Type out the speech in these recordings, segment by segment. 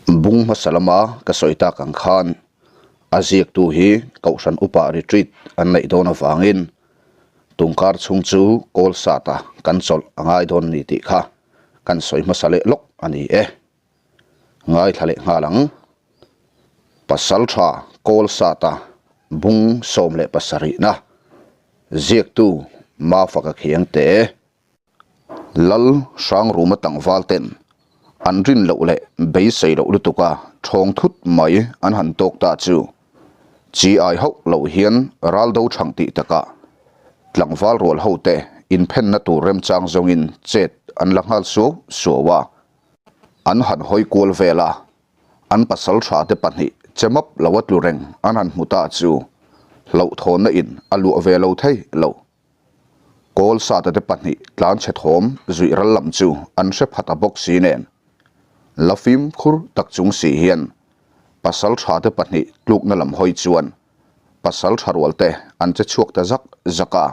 Bung hmasa lama ka sawi tak ang khan a ziaktu hi Kohhran Upa Retreat an neih dawn avangin tungkar chhung chu kawl sata kan chawlh a ngai dawn ni tih kha kan sawi hmasa leh lawk a ni e. Ngaithla leh nghal ang. Pasaltha kawl sata bung 17na ziaktu Mafaka Khiangte. Lal Hrangruma tlangval ten an rin loh leh beisei loh lutuka thawng thut mai an han tawk ta chu chi ai hauh loh hian ral do chhang tih takah tlangval rual ho te inphenna tur remchang zawngin chet an la nghal suau suau a, an han hawi kual vel a. An pasal tha te pahnih chemap lo a tlu reng an han hmu ta chu hlauhthawnna in a luah ve lo thei lo. Kawl sata te pahnih tlan chhe thawm zuih ral lam chu an hre phat a bawk si nen. La fimkhur tak chung si hian pasal tha te pahnih tlukna lam hawi chuan pasal tha rual te an che chhuak ta zak zak a.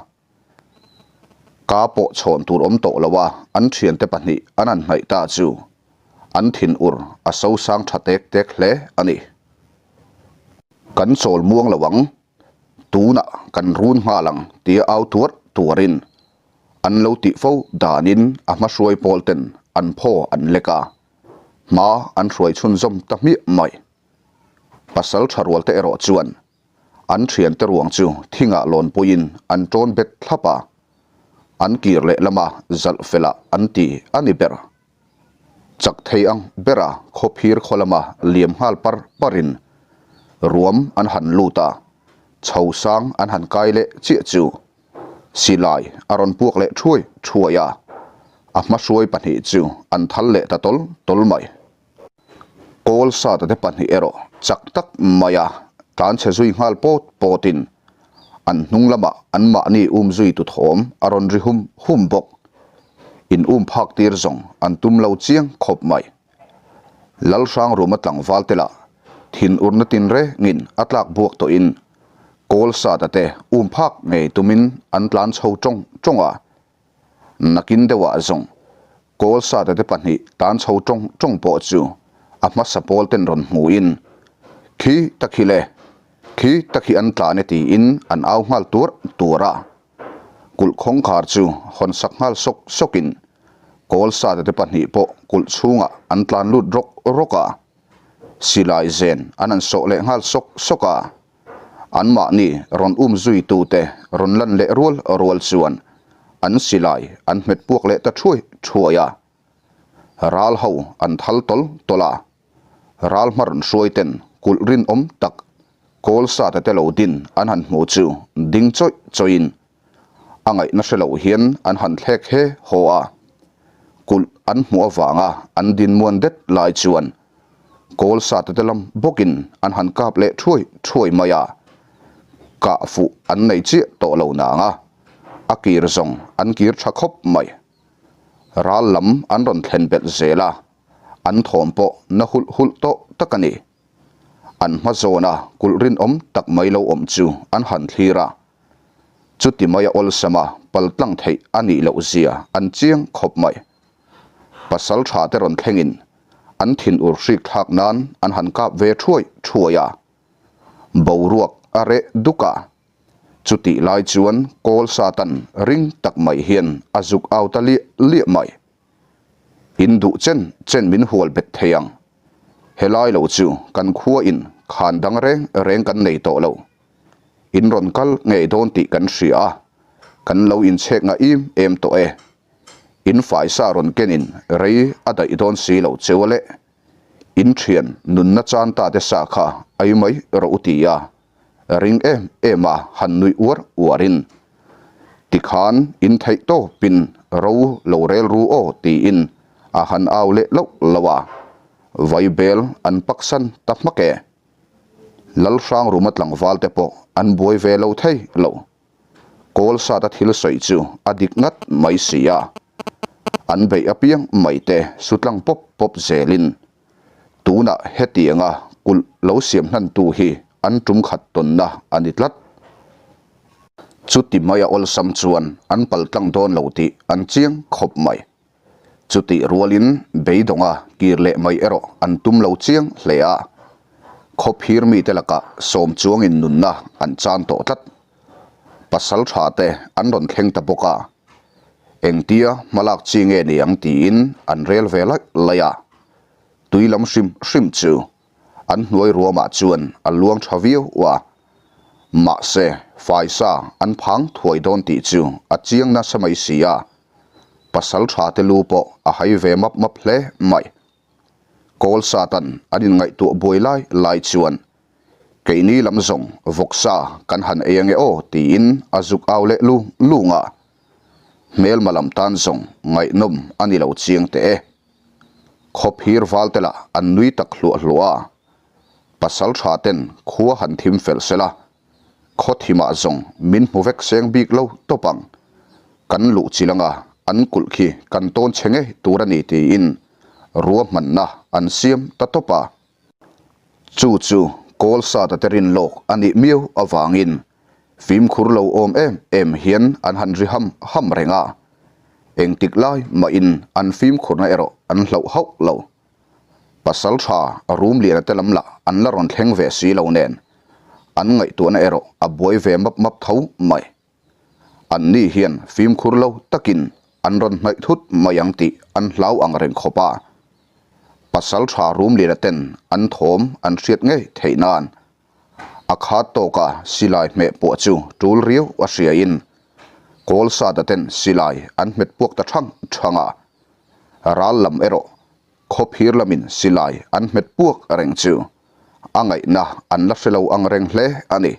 Ka pawh chhawn tur awm tawh lo a an thiante pahnih an han hnaih ta chu an thinur a sosang tha tek tek hle a ni. Kan chawl muang lo ang. Tunah kan run nghal ang tia au tuar tuarin an lo tih fo danin a hmahruai pawl ten an phaw an lek a, hma an hruai chhunzawm ta hmiah mai. Pasal tha rual te erawh chuan an thiante ruang chu thingah lawnpuiin an tawn bet thlap a, an kir leh lama zalh felah an ti a ni ber. Chak thei ang bera khawphir khaw lama liam nghal par parin ruam an han lut a, chho sang an han kai leh chiah chu silai a rawn puak leh thuai thuai a, a hmahruai pahnih chu an thal leh ta tawl tawl mai. Kawl sata te pahnih erawh chak tak maia tlanchhe zui nghal pawt pawtin an hnung lamah anmahni um zui tu thawm a rawn ri hum hum bawk. In um phak tir zawng an tum lo chiang khawp mai. Lalhrang ruma tlangval te lah thinurna tinrengin a tlak buak tawhin kawl sata te um phak ngei tumin an tlan chho tawng tawng a. Nakin deuhah zawng kawl sata te pahnih tlan chho tawng tawng pawh chu a hmasa pawl ten rawn hmuhin khi tak hi le khi tak hi an tlan e tiin an au nghal tuarh tuarh a. Kulh khawngkhar chu hawn sak nghal sawk sawkin kawl sata te pahnih pawh kulh chhungah an tlan lut rawk rawk a. Silai zen an han sawh leh nghal sawk sawk a. Anmahni rawn um zuitute rawn lan leh rual rual chuan an silai an hmet puak leh ta thuai thuai a. Ral ho an thal tawl tawl a. Ral hma rawn hruai ten kulh rinawm tak kawl sata te lo din an han hmu chu ding chawih chawih in a ngaihna hre lo hian an han thlek he haw a. Kulh an hmuh avanga an dinmuan det lai chuan kawl sata te lam bawkin an han kap leh thuai thuai mai a, kah fuh an nei chiah tawh lo nang a, a kir zawng an kir tha khawp mai. Ral lam an rawn thlen belh zel a, an thawm pawh na hulh hulh tawh tak a ni. An hma zawna kulh rinawm tak mai lo awm chu an han thlir a, chuti maia awlsama pal tlang theih a nih loh zia an chiang khawp mai. Pasal tha te rawn thlengin an thinur hrik thlak nan an han kap ve thuai thuai a, boruak a reh duk a. Chutih lai chuan kawl satan ring tak mai hian a zuk au ta liah liah mai. In duh chen chen min hual bet thei ang. Helai lo chu kan khua in khan dang reng reng kan nei tawh lo. In rawn kal ngei dawn tih kan hria a, kan lo inchhek ngah im em tawh e. In faisa rawn kenin rei a daih dawn si lo cheu a le. In thian nunna chan ta te sa kha ai mai rawh u ti a, ring em em a han nuih uar uarin tikhan in theih tawpin ro lo rel ru aw tiin a han au leh loh loh a, vaibel an paksan ta hmak e. Lalhrang ruma tlangval te pawh an buai ve lo thei lo. Kawl sata thil sawi chu a dik ngat mai si a, an beih apiang mai te sutlang pawp pawp zelin Tunah hetianga kulh lo siam hlantu hi an tum khat tawnna a ni tlat. Chuti maia awlsam chuan an paltlang dawn lo tih an chiang khawp mai. Chutih rualin beidawnga kir leh mai erawh an tum lo chiang hle a, khawphir mite lakah sawm chuangin nunna an chan tawh tlat. Pasal tha te an rawn thleng ta bawk a, engtia hmalak chi nge ni ang tiin an rel ve laih laih a, tui lam hrim hrim chu an hnuai ruamah chuan a luang tha viau a, mahse faisa an phang thuai dawn tih chu a chiang nasa mai si a, pasal tha te lu pawh a hai ve map map hle mai. Kawl satan an inngaihtuah buai lai lai chuan keini lam zawng vawksa kan han ei ange aw tiin a zuk au leh lung lung a, hmelma lam tan zawng ngaihnawm a ni lo chiang teh e. Khawphir val te lah an nui tak hluah hluah a, pasal tha ten khua han thim fel sela, khaw thimah zawng min hmu vek seng bik lo tawp ang. Kan luh chil anga an kulh khi kan tawn chhe ngei tur a ni tiin ruahmanna an siam ta tawp a. Chu chu kawl sata te rin lawk a nih miau avangin fimkhur lo awm em em hian an han ri ham ham reng a, engtik lai mahin an fimkhurna erawh an hlauh hauh lo. Pasal tha Rumliana te lam lah an la rawn thleng ve si lo nen an ngaihtuahna erawh a buai ve map map tho mai. Anni hian fimkhur lo takin an rawn hnaih thut mai ang tih an hlau ang reng khawp a. Pasal tha Rumliana ten an thawm an hriat ngei theih nan a khat tawka silai hmeh puah chu tul riau a hriain kawl sata ten silai an hmet puak ta thang thang a. Ral lam erawh khawphir lamin silai an hmet puak reng chu a ngaihna an la hre lo ang reng hle a ni.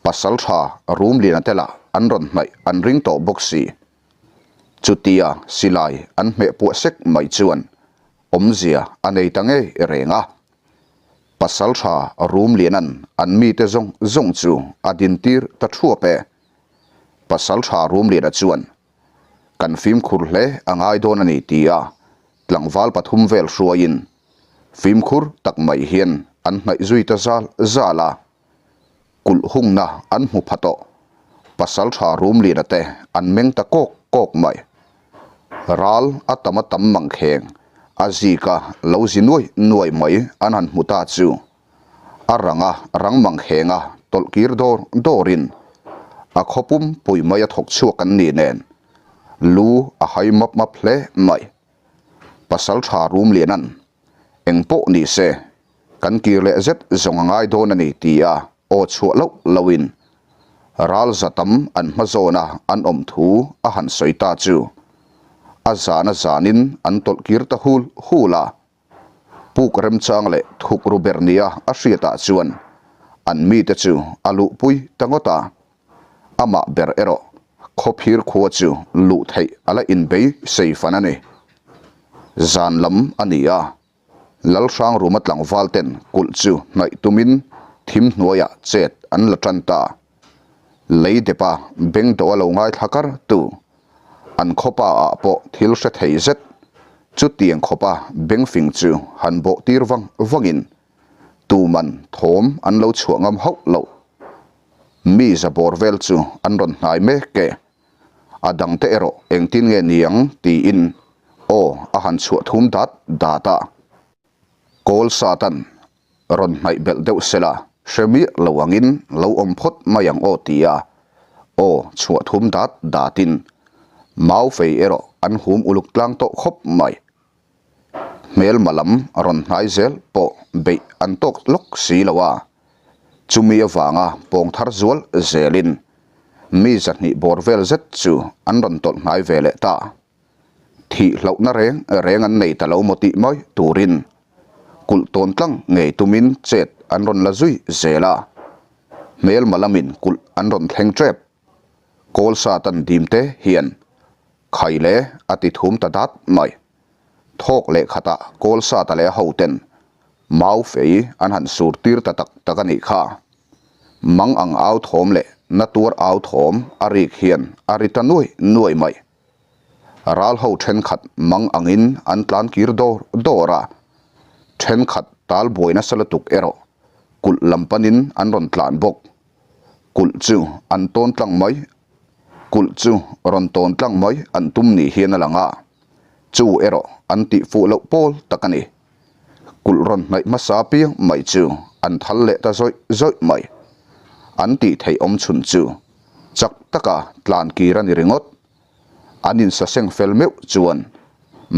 Pasal tha Rumliana te lah an rawn hnaih an ring tawh bawk si. Chutia silai an hmeh puah sek mai chuan awmzia a nei ta ngei reng a. Pasal tha Rumliana'n an mite zawng zawng chu a dintir ta thuap e. Pasal tha Rumliana chuan Kan fimkhur hle a ngai dawn a ni tia tlangval pathum vel hruaiin fimkhur tak mai hian an hnaih zui ta zal zal a. Kulh hungna an hmu pha tawh. Pasaltha Rumliana te an meng ta kawk kawk mai. Ral a tam a tam mangkheng a zika lo zi nuai nuai mai an han hmu ta chu a rang a rang mangkhenga tawlh kir dawr dawrin a khaw pum pui mai a thawk chhuak an ni nen lu a hai map map hle mai. Pasaltha Rumliana'n Eng pawh ni se, kan kir leh zet zawng a ngai dawn a ni tia aw chhuah loh lohin ral za tam an hma zawna an awm thu a han sawi ta chu a zan a zanin an tawlh kir ta hul hul a. Puk remchang leh thuk ru ber nia a hriatah chuan an mite chu a luhpui ta ngawt a. Amah ber erawh khawphir khua chu luh theih a la inbei sei fan a ni. Zan lam a ni a, Lalhrang ruma tlangval ten kulh chu hnaih tumin thim hnuaiah chet an la tan ta. Lei depa beng dawh a lo ngaithla kar tu an khawpa ah pawh thil hre thei zet chutiang khawpa beng fing chu han bawh tir vang vangin tuman thawm an lo chhuah ngam hauh loh. Mi za bawr vel chu an rawn hnai mek e. A dangte erawh engtin nge niang tiin aw a han chhuah thum dat dat a. Kawl Satan rawn hnaih belh deuh sela hre miah lo angin lo awm phawt mai ang aw tia aw chhuah thum dat datin mau fei erawh an hum uluk tlang tawh khawp mai. Hmelma lam rawn hnai zel pawh beih an tawk lawk si lo a. Chumi avanga pawng thar zual zelin mi zahnih bawr vel zet chu an rawn tawlh hnai ve leh ta. Thih hlauhna reng reng an nei ta lo maw tih mai turin kulh tawn tlang ngei tumin chet an rawn la zui zel a. Hmelma lamin kulh an rawn thleng tep. Kawl satan dim te hian Khai le, a ti thum ta dat mai. Thawk leh khatah kawl sata leh a hoten mau fei an han sur tir ta tak tak a nih kha. Mang ang au thawm leh na tuar au thawm a rik hian a ri ta nuai nuai mai. Ral ho thenkhat mang angin an tlan kir dawr dawr a, thenkhat tal buai nasa lutuk erawh kulh lam panin an rawn tlan bawk. Kulh chu an tawn tlang mai. Kulh chu rawn tawn tlang mai an tum ni hian a lang a. Chu erawh an tih fuh loh pawl tak a ni. Kulh rawn hnaih hmasa piang mai chu an thal leh ta zawih zawih mai. An tih theih awm chhun chu chak taka tlan kir a ni ringawt. An insaseng fel meuh chuan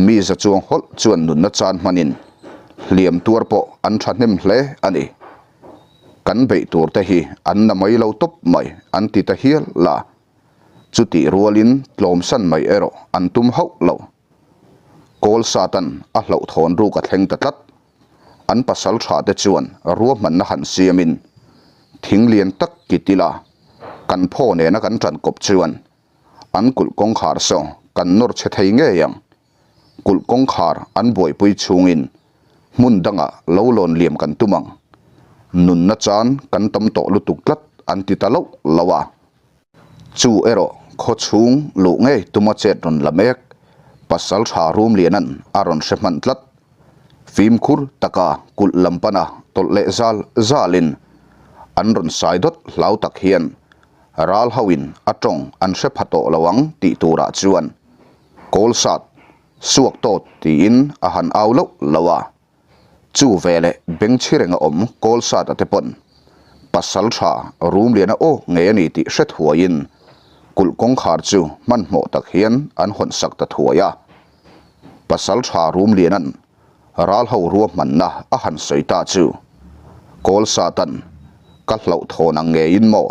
mi za chuang hawlh chuan nunna chan hmanin hliam tuar pawh an thahnem hle a ni. Kan beih tur te hi an na mai lo tawp mai an ti ta hial la. Chutih rualin tlawmsan mai erawh an tum hauh lo. Kawl Satan a hlauhthawn ruk a thleng ta tlat. An pasal tha te chuan ruahmanna han siamin thing lian tak kit ila kan phaw nena kan tan kawp chuan an kulh kawngkhar saw kan nawr chhe thei ngei ang. Kulh kawngkhar an buaipui chhungin hmun dangah lo lawn liam kan tum ang. Nunna chan kan tam tawh lutuk tlat an ti ta loh lo a. Chu erawh khaw chhung luh ngei tuma chet rawn la mek pasal tha Rumliana'n a rawn hre hman tlat. Fimkhur taka kulh lam pana tawlh leh zal zalin an rawn sai dawt hlau tak hian ral hoin a tawng an hre pha tawh lo ang tih turah chuan Kawlsat suak tawt tiin a han au loh loh a. Chu veleh bengchhi renga awm Kawlsata te pawn pasal tha Rumliana aw ngei a ni tih hre thuaiin kulh kawngkhar chu hmanhmawh tak hian an hawn sak ta thuai a. Pasal tha Rumliana'n ral ho ruahmanna a han sawi ta chu Kawlsata'n ka hlauhthawn ang ngeiin maw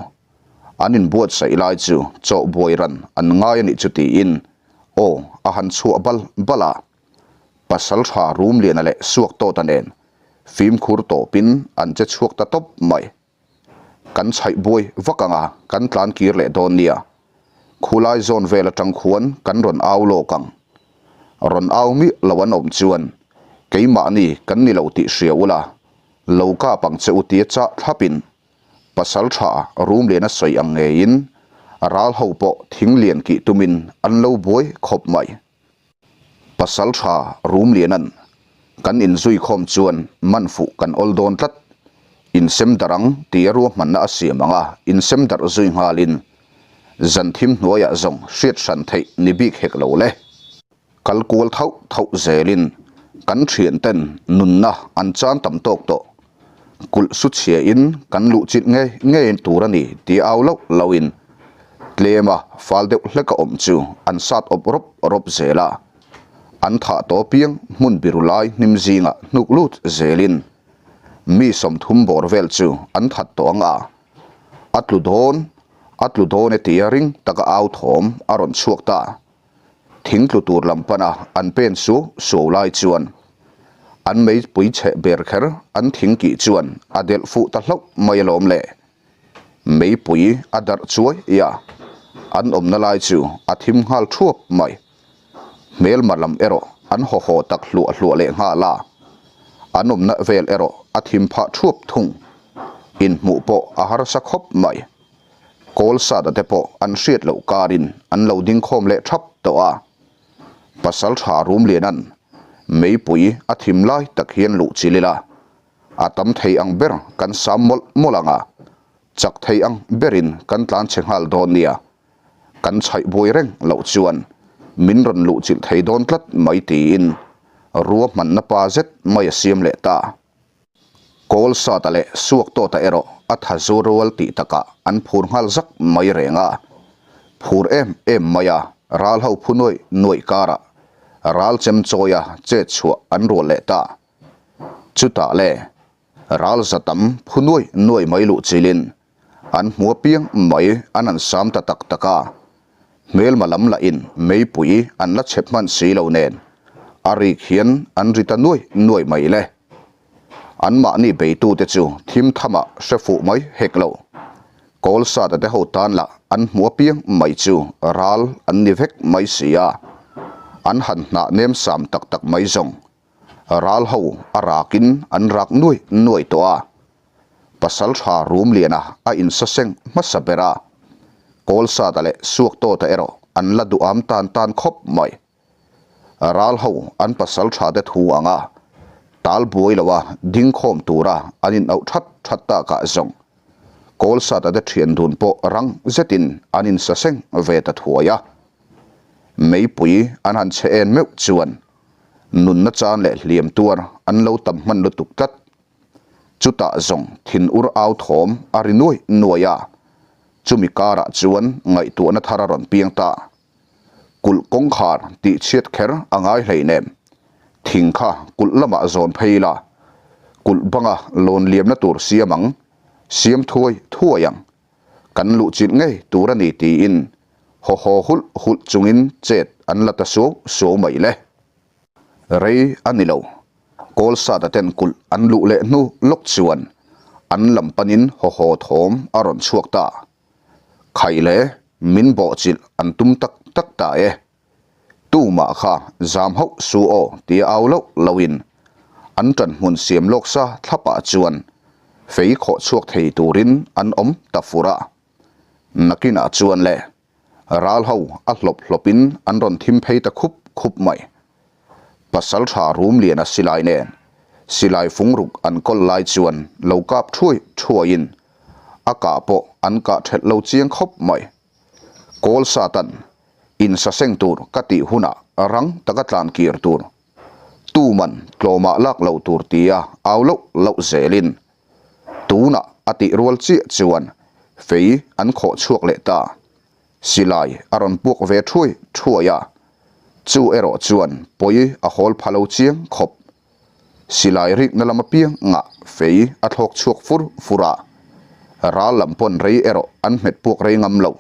an inbuatsaih lai chu chawh buai ran an ngai a nih chu tiin aw a han chhuah bal bal a. Pasal tha Rumliana leh Suaktawta nen fimkhur tawpin an che chhuak ta tawp mai. Kan chhaih buai vak anga kan tlan kir leh dawn nia. Khulai zawn vel atang khuan kan rawn au lawk ang. Rawn au miah lo an awm chuan keimahni kan ni lo tih hria ula, lo kap ang che u tia chah thlapin Pasal tha Rumliana sawi ang ngeiin ral ho pawh thing lian kih tumin an lo buai khawp mai. Pasal tha Rumliana'n kan inzui khawm chuan man fuh kan awl dawn tlat. Insem darh ang tia ruahmanna a siam ang a, insem darh zui nghalin zan thim hnuaiah zawng hriat hran theih ni bik hek lo le. Kal kual thauh thauh zelin kan thianten nunna an chan tam tawk tawh. Kulh su chhiain kan luh chilh ngei ngei tur a ni tih au loh lohin tlema fal deuh hlek a awm chu an sat awp rawp rawp zel a. An thah tawh piang hmun biru lai hnim zingah hnuk lut zelin mi 30 bawr vel chu an that tawh ang a. A tlu dawn, a tlu dawn e tia ring taka au thawm a rawn chhuak ta. Thing tlu tur lam pana an pen su suau lai chuan an meipui cheh ber kher an thing kih chuan a delh fuh ta hlauh mai alawm le. Meipui a darh chuai a, an awmna lai chu a thim nghal thuap mai. Hmelma lam erawh an haw haw tak hluah hluah leh nghal a, an awmna vel erawh a thim phah thuap thung. Inhmuh pawh a harsa khawp mai. Kawl sat a te pawh an hriat loh karin an lo ding khawm leh thap tawh a. Pasal tha Rumliana'n meipui a thim lai tak hian luh chil ila, a tam thei ang ber kan sam mawlh mawlh ang a, chak thei ang berin kan tlan chhe nghal dawn nia. Kan chhaih buai reng loh chuan min rawn luh chilh thei dawn tlat mai tiin ruahmanna pa zet mai a siam leh ta. Kawl Sata leh Suak Tawta erawh a tha zu rual tih takah an phur nghal zak mai reng a. Phur em em mai a, ral ho phu nuaih nuaih karah ral chem chawia chet chhuah an rual leh ta. Chutah le, ral za tam phu nuaih nuaih mai luh chilin an hmu apiang mai an han sam ta tak tak a. Hmelma lam lahin meipui an la chep hman si lo nen a rik hian an ri ta nuai nuai mai le. Anmahni beitute chu thim thamah hre fuh mai hek lo. Kawl sata te ho tan lah an hmu apiang mai chu ral an ni vek mai si a. An han hnah nem sam tak tak mai zawng ral ho a rakin an rak nuai nuai tawh a. Pasal tha Rumliana a insaseng hmasa ber a, Kawlsata leh Suaktawta erawh an la duham tan tan khawp mai. Ral ho an pasal tha te thu anga tal buai loa ding khawm tura an inauh that that takah zawng Kawlsata te thian dun pawh rang zetin an insaseng ve ta thuai a. Meipui an han chhe en meuh chuan nunna chan leh hliam tuar an lo tam hman lutuk tlat. Chutah zawng thin ur au thawm a ri nuai nuai a, chumi karah chuan ngaihtuahna thar a rawn piang ta. Kulh kawngkhar tih chhiat kher a ngai hleinem. Thing kha kulh lamah zawn phei ila, kulh banga lawn liamna tur siam ang, siam thuai thuai ang. Kan luh chilh ngei tur a ni tiin haw haw hulh hulh chungin chet an la ta suau suau mai le. Rei a ni lo. Kawlsata ten kulh an luh leh hnu lawk chuan an lam panin haw haw thawm a rawn chhuak ta. Khaih le min bawhchilh an tum tak tak ta e. Tumah kha zam hauh su aw tia au loh lohin an ṭan hmun siam lawk sa thlapah chuan fei khawh chhuak thei turin an awm ta fur a. Nakinah chuan le ral ho a hlawp hlawpin an rawn thim phei ta khup khup mai. Pasalṭha Rumliana silai nen silai fung ruk an kawl lai chuan lo kap ṭhuai ṭhuaiin a kah pawh an kah ṭhelh lo chiang khawp mai. Kawl Satan, in saseng tur ka tih hunah rang taka tlan kir tur, tuman tlawmah lak lo tur tia au loh loh zelin tunah a tih rual chiah chuan fei an khawh chhuak leh ta. Silai a rawn puak ve thuai thuai a, chu erawh chuan pawi a hawl pha lo chiang khawp. Silai rikna lam apiang ngah fei a thlawk chhuak fur fur a, ral lam pawn rei erawh an hmet puak rei ngam lo.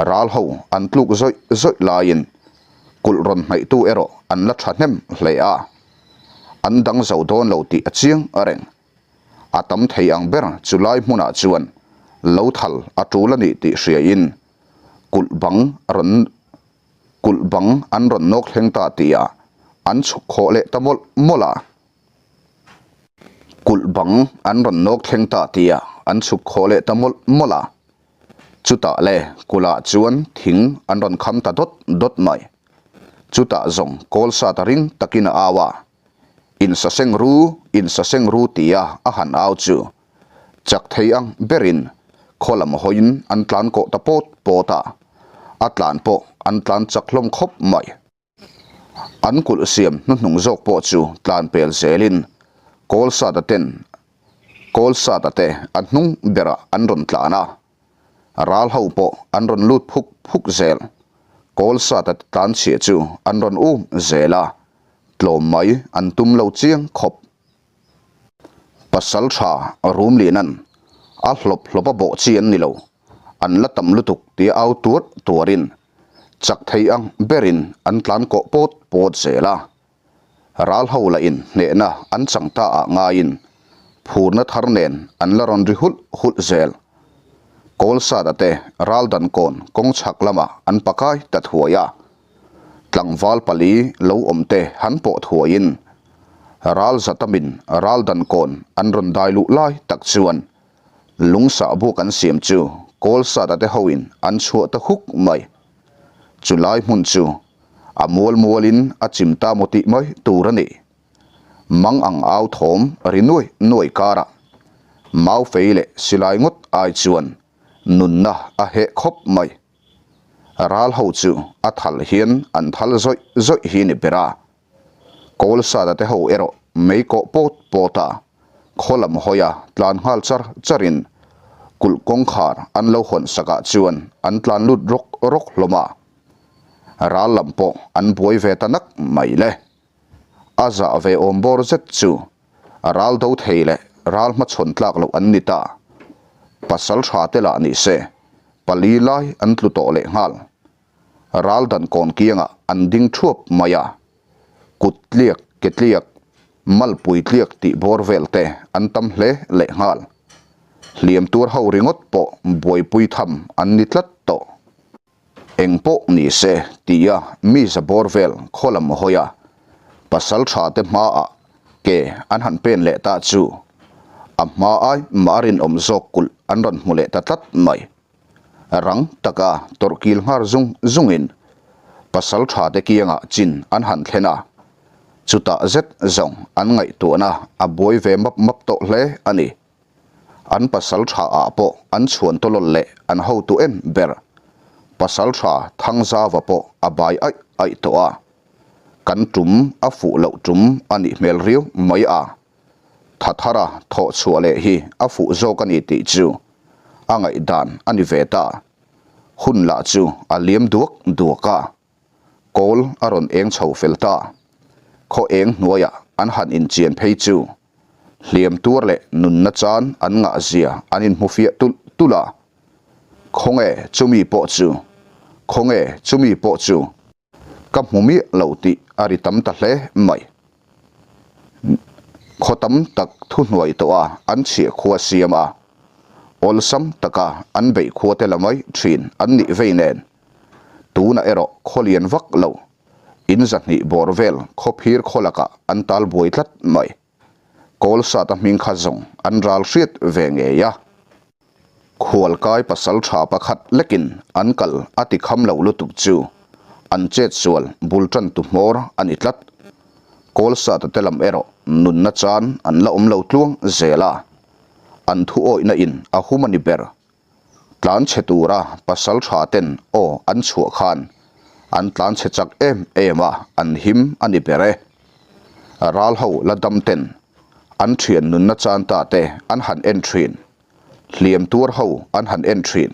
Ral ho an tluk zawih zawih laiin kulh rawn hnaihtu erawh an la thahnem hle a, an dang zo dawn lo tih a chiang reng. A tam thei ang ber chu lai hmunah chuan lo thal a tul a nih tih hriain kulh bang rawn kulh bang an rawn nawk thleng ta tihah an chhuk khawh leh ta mawlh mawlh a. Kulh bang an rawn nawk thleng ta tihah an chhuk khawh leh ta mawlh mawlh a. Chutah le kulhah chuan thing an rawn kham ta dawt dawt mai. Chutah zawng kawl sat a ring takin a au a, Insaseng ru, insaseng ru tia a han au chu chak thei ang berin khaw lam hawiin an tlan kawh ta pawt pawt a, a tlan pawh an tlan chak hlawm khawp mai. An kulh siam hnuhnung zawk pawh chu tlan pel zelin Kawlsata ten Kawlsata te a hnung berah an rawn tlan a, ral ho pawh an rawn lut phuk phuk zel. Kawlsata te tlan chhia chu an rawn um zel a, tlawm mai an tum lo chiang khawp. Pasal tha Rumlianan a hlawp hlawp a bawh chi an ni lo, an la tam lutuk tia au tuar tuarin Chak thei ang berin an tlan kawh pawt pawt zel a, ral ho lahin hnehna an chang ta ah ngaiin phurna thar nen an la rawn ri hulh hulh zel. Kawlsada te ral dan kawn kawng chhak lamah an pakai ta thuai a, tlangval pali lo awm te han pawh thuaiin ral zatamin ral dan kawn an rawn dai luh lai tak chuan Lung sahbuk an siam chu Kawlsata te hoin an chhuah ta huk mai. Chu lai hmun chu a mual mualin a chim ta maw tih mai tur a ni. Mang ang au thawm ri nuai nuai karah mau fei leh silai ngawt ai chuan nunna a heh khawp mai. Ral ho chu a thal hian an thal zawih zawih hi ni ber a. Kawlsata te ho erawh mei kawh pawt pawt a, khaw lam hawi a tlan nghal char charin kulh kawngkhar an lo hawn sakah chuan an tlan lut rawk rawk hlawm a. Ral lam pawh an buai ve ta nak mai le. A zah ve awm bawr zet chu ral do thei leh ral hmachhawn tlak loh an ni ta. Pasal tha te lah ni se, pali lai an tlu tawh leh nghal. Ral dan kawn kiangah an ding thuap mai a, kut tliak, ke tliak, malpui tliak tih bawr vel te an tam hle leh nghal. Hliam tuar ho ringawt pawh buaipui tham an ni tlat tawh. Eng pawh ni se tia mi za bawr vel khaw lam hawi a, pasal tha te hmaah ke an han pen leh ta chu a hma ai mah a rinawm zawk kulh an rawn hmu leh ta tlat mai. Rang taka tawrhkil nghar zung zungin pasal tha te kiangah chin an han thlen a, chutah zet zawng an ngaihtuahna a buai ve map map tawh hle a ni. An pasal tha ah pawh an chhuan tawlawl leh an hotu em ber. Pasalṭha Thangzauva pawh a bai aih aih tawh a, kan ṭum a fuh loh ṭum a nih hmel riau mai a. Thathara thawh chhuah leh hi a fuh zawk a ni tih chu a ngaihdan a ni ve ta. Hun lah chu a liam duak duak a, kawl a rawn eng chho fel ta. Khaw eng hnuaiah an han inchian phei chu hliam tuar leh nunna chan an ngah zia an inhmu fiah tulh tulh a. Khawnge chumi pawh chu, khawnge chumi pawh chu. Ka hmu miah lo tih a ri tam ta hle mai. Khaw tam tak thuhnuai tawh a an chhiah khua siam a, awlsam taka an beih khua te la mai thin an nih vei nen. Tunah erawh khaw lian vak lo, in zahnih bawr vel khaw phir khaw lakah an tal buai tlat mai. Kawlsata hming kha zawng an ral hriat ve ngei a. Khualkai pasal tha pakhat lekin an kal a ti kham lo lutuk chu an chet sual bul tan tu hmawr a ni tlat. Kawlsata te lam erawh nunna chan an la awm lo tluang zel a, an thu awihna in a hum a ni ber. Tlan chhe tura pasal tha ten aw an chhuah khan an tlan chhe chak em em a, an him a ni ber e. Ral ho la dam ten an thian nunna chan ta te an han en thin, hliam tuar ho an han en thin.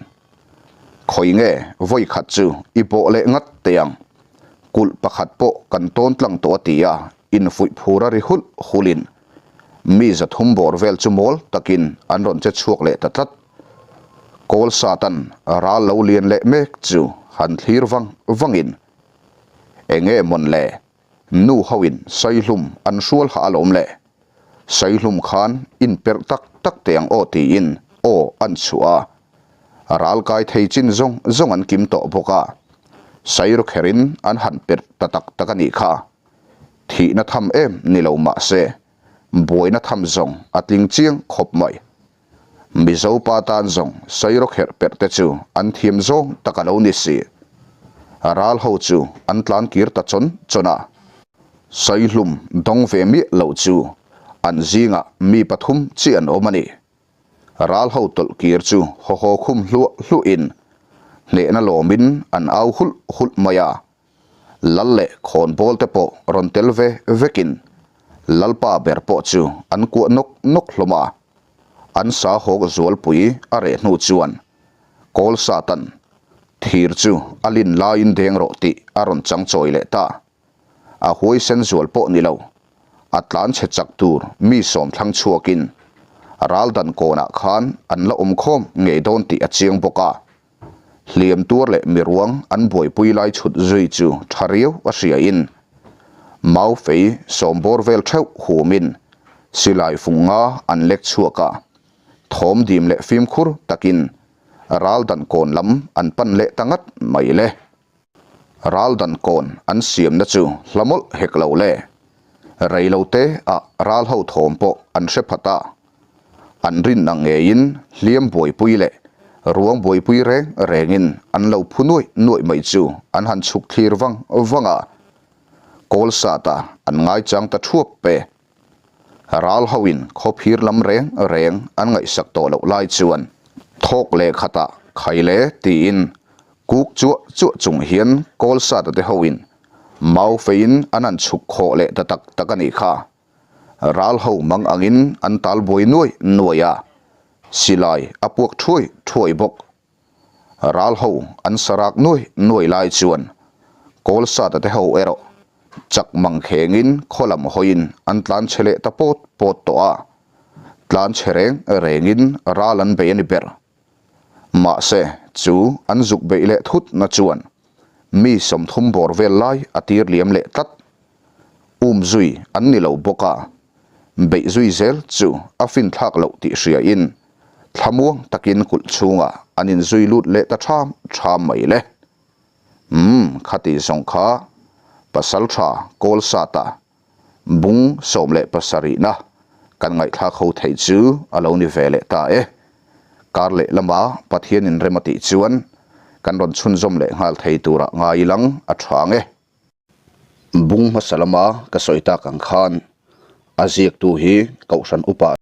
Khawi nge vawi khat chu i bawh leh ngat teh ang, kulh pakhat pawh kan tawn tlang tawh a ti a, infuih phur a ri hulh hulhin mi zathum bawr vel chu mawl takin an rawn che chhuak leh ta tlat. Kawl Satan ral lo lian leh mek chu han thlir vang vangin, Enge mawn le, nu hoin Saihlum an hrual hah alawm le, Saihlum khan inperh tak tak teh ang aw tiin aw an chhuah a, ral kai thei chin zawng zawng an kim tawh bawk a, Sairawkherin an han perh ta tak tak a nih kha. Thihna tham em ni lo mah se, buaina tham zawng a tling chiang khawp mai. Mizo pa tan zawng sairawkherh perh te chu an thiam zawng tak a lo ni si. Ral ho chu an tlan kir ta chawn chawn a. Saihlum dawng ve miah lo chu an zingah mi pathum chi an awm a ni. Ral ho tawlh kir chu haw haw khum hluah hluahin hnehna lawmin an au hulh hulh mai a. Lal leh khawnbawl te pawh rawn tel ve vekin Lalpa ber pawh chu an kuah nawk nawk hlawm a. An sa hawk zualpui a reh hnu chuan Kawl Satan thir chu a lin laiin deng rawh tih a rawn chang chawi leh ta. A huaisen zual pawh ni lo, a tlan chhe chak tur mi sawm thlang chhuakin ral dan kawnah khan an la awm khawm ngei dawn tih a chiang bawk a. Hliam tuar leh miruang an buaipui lai chhut zui chu tha riau a hriain mau fei sawmbawr vel theuh humin silai fung nga an lek chhuak a, thawm dim leh fimkhur takin ral dan kawn lam an pan leh ta ngat mai le. Ral dan kawn an siamna chu hla mawlh hek lo le. Reilote ah ral ho thawm pawh an hre phat a. An rin ang ngeiin hliam buaipui leh ruang buaipui reng rengin an lo phu nuaih nuaih mai chu an han chhuk thlir vang vang a. Kawl sata an ngaichang ta thuap pe. Ral hoin khawphir lam reng reng an ngaihsak tawh loh lai chuan thawk leh khatah khai le tiin kuk chuah chuah chung hian kawl sata te hoin mau feiin an han chhuk khawh leh ta tak tak a nih kha. Ral ho mang angin an tal buai nuai nuai a, silai a puak thuai thuai bawk. Ral ho an sarak nuai nuai lai chuan kawl sata te ho erawh chak mang khengin khaw lam hawiin an tlan chhe leh ta pawt pawt tawh a, tlan chhe reng rengin ral an bei a ni ber. Mahse chu an zuk beih leh thut na chuan mi 30 bawr vel lai a tir liam leh tlat. Um zui an ni lo bawk a, beih zui zel chu a finthlak loh tih hriain thlamuang takin kulh chhungah an inzui lut leh ta ṭham ṭham mai le. Umm, khati zawng kha pasal ṭha kawl sata bung 17na kan ngaihthlak ho theih chu a lo ni ve leh ta e. Kar leh lama Pathian inrem a tih chuan kan rawn chhunzawm leh nghal thei turah ngai ilang a ṭha ang e. Bung hmasa lama ka sawi tak ang khan a ziaktu hi Kohhran Upa.